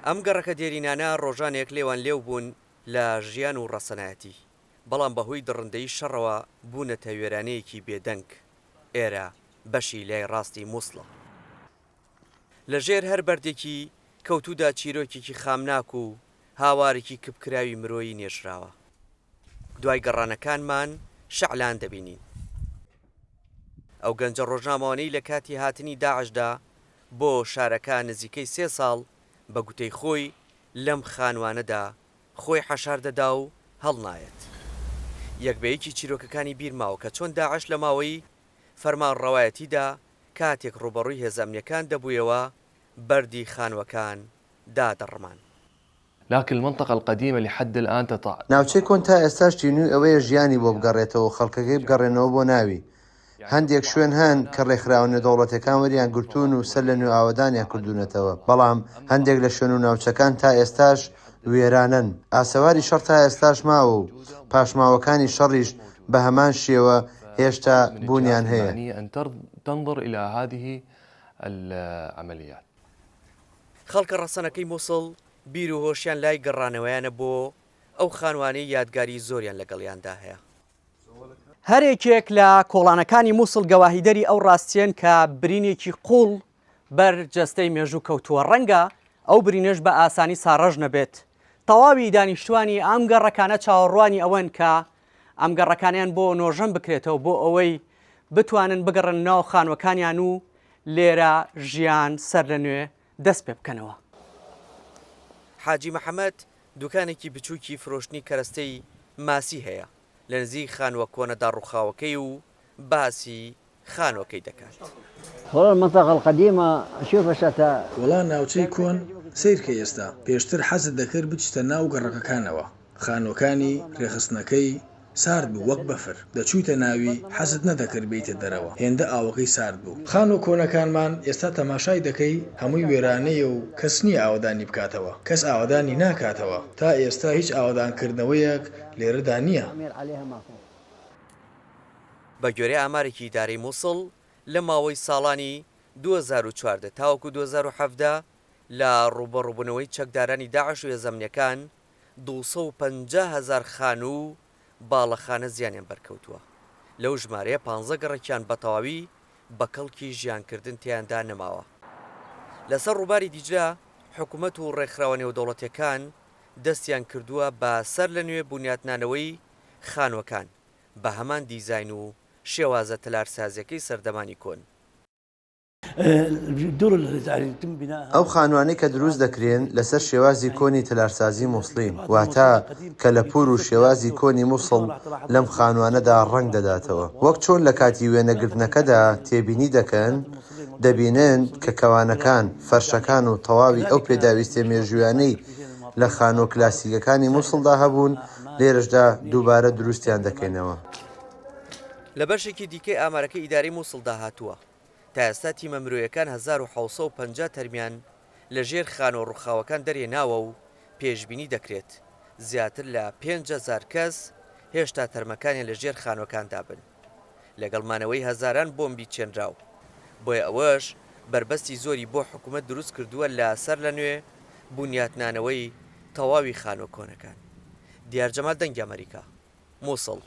ئەم گەڕەکە دێرینانە ڕۆژانێک لێوان لێو بوون لە ژیان و ڕەسەنایەتی، بەڵام بەهۆی دڕندەیی شەڕەوە بوونەتە وێرانەیەکی بێدەنگ. ئێرە بەشی لای ڕاستی موسڵە. لە ژێر هەر بەردێکی کەوتوودا چیرۆکێکی خامناک و هاوارێکی کپکراوی مرۆیی نێژراوە. دوای گەڕانەکانمان شەعلان دەبینین. ئەو گەنجە ڕۆژنامەوانەی لە کاتی هاتنی داعشدا بۆ شارەکە نزیکەی سێ ساڵ بە گوتەی خۆی لەم خانوانەدا خۆی حەشار دەدا و هەڵنایەت. یەک بە یەکی چیرۆکەکانی بیر ماوە کە چۆن داعش لە ماوەی فەرمانڕەوایەتیدا کاتێک ڕووبەڕووی هێزە ئەمنییەکان دەبوویەوە بەردی خانووەکان دادەڕمان. لكن المنطقة القديمة لحد الآن تتع. ناوچەی کۆن تا ئێستاش تینووی ئەوەیە ژیانی بۆ بگەڕێتەوە و خەڵکەکەی بگەڕێنەوە بۆ ناوی. هەندێک شوێن هەن کە ڕێکخراوە نێودەوڵەتیەکان وەریان گرتوون و سەر لە نوێ ئاوەدانیان کردوونەتەوە، بەڵام هەندێک لە شوێن و ناوچەکان تا ئێستاش وێرانەن. ئاسەواری شەڕ تا ئێستاش ماوە و پاشماوەکانی شەڕیش بە هەمان شێوە هێشتا بوونیان هەیە. خەڵکە ڕەسەنەکەی موسڵ بیر و هۆشیان لای گەڕانەوەیانە بۆ ئەو خانوانەی یادگاری زۆریان لەگەڵیاندا هەیە. هەرێکێک لە کۆڵانەکانی موسڵ گەواهیدەری ئەو ڕاستیەن کە برینێکی قوڵ بەر جەستەی مێژوو کەوتووە، ڕەنگە ئەو برینەش بە ئاسانی ساڕێژ نەبێت. تەواوی دانیشتوانی ئەم گەڕەکانە چاوەڕوانی ئەوەن کە ئەم گەڕەکانیان بۆ نۆژەن بکرێتەوە بۆ ئەوەی بتوانن بگەڕێن ناو خانووەکانیان و لێرە ژیان سەر لە نوێ دەست پێ بکەنەوە. حاجی محەمەد دوکانێکی بچووکی فرۆشتنی کەرەستەی ماسی هەیە لە نزیک خانووە کۆنە داڕووخاوەکەی و باسی خانووەکەی دەکات. وەڵا ناوچەی کۆن سەیرکە ئێستا، پێشتر حەزت دەکرد بچیتە ناو گەڕەکەکانەوە، خانووەکانی، رێکخستنەکەی، سارد بوو وەک بەفر، دەچوویتە ناوی حەزت نەدەکرد بێیتە دەرەوە هێندە ئاوەکەی سارد بوو. خانووە کۆنەکانمان ئێستا تەماشای دەکەی هەمووی وێرانەیە و کەس نییە ئاوەدانی بکاتەوە، کەس ئاوەدانی ناکاتەوە، تا ئێستا هیچ ئاوەدانکردنەوەیەک لێرەدا نییە. بە گوێرەی ئامارێکی ئیدارەی موسڵ، لە ماوەی ساڵانی 2014 تاوەکو 2017 لە ڕووبەڕووبوونەوەی چەکدارانی داعش و هێزە ئەمنییەکان 250 هەزار خانوو و باڵەخانە زیانیان بەرکەوتووە، لەو ژمارەیە پانزە گەڕەکیان بە تەواوی بە کەڵکی ژیانکردن تێیاندا نەماوە. لەسەر ڕووباری دیجلە حکومەت و ڕێکخراوە نێودەوڵەتییەکان دەستیان کردووە بە سەرلەنوێ بونیاتنانەوەی خانووەکان بە هەمان دیزاین و شێوازە تەلارسازییەکەی سەردەمانی کۆن. ئەو خانووانەی کە دروست دەکرێن لەسەر شێوازی کۆنی تەلارسازی موسڵین، واتە کەلەپوور و شێوازی کۆنی موسڵ لەم خانووانەدا ڕەنگ دەداتەوە. وەک چۆن لە کاتی وێنەگرتنەکەدا تێبینی دەکەن، دەبینن کە کەوانەکان، فەرشەکان و تەواوی ئەو پێداویستیە مێژوویانەی لە خانووە کلاسیکەکانی موسڵدا هەبوون، لێرەشدا دووبارە دروستیان دەکەینەوە. لە بەشێکی دیکەی ئامارەکەی ئیدارەی موسڵدا هاتووە، تا ئێستا تیمە مرۆیەکان 1750 تەرمیان لە ژێر خانووە ڕووخاوەکان دەرهێناوە و پێشبینی دەکرێت زیاتر لە 5000 کەس هێشتا تەرمەکانیان لە ژێر خانووەکاندا بن لەگەڵ مانەوەی هەزاران بۆمبی چێنراو. بۆیە ئەوەش بەربەستی زۆری بۆ حکومەت دروست کردووە لە سەرلەنوێ بونیاتنانەوەی تەواوی خانووە کۆنەکان. دیار جەمال دەنگی ئەمەریکا، موسڵ.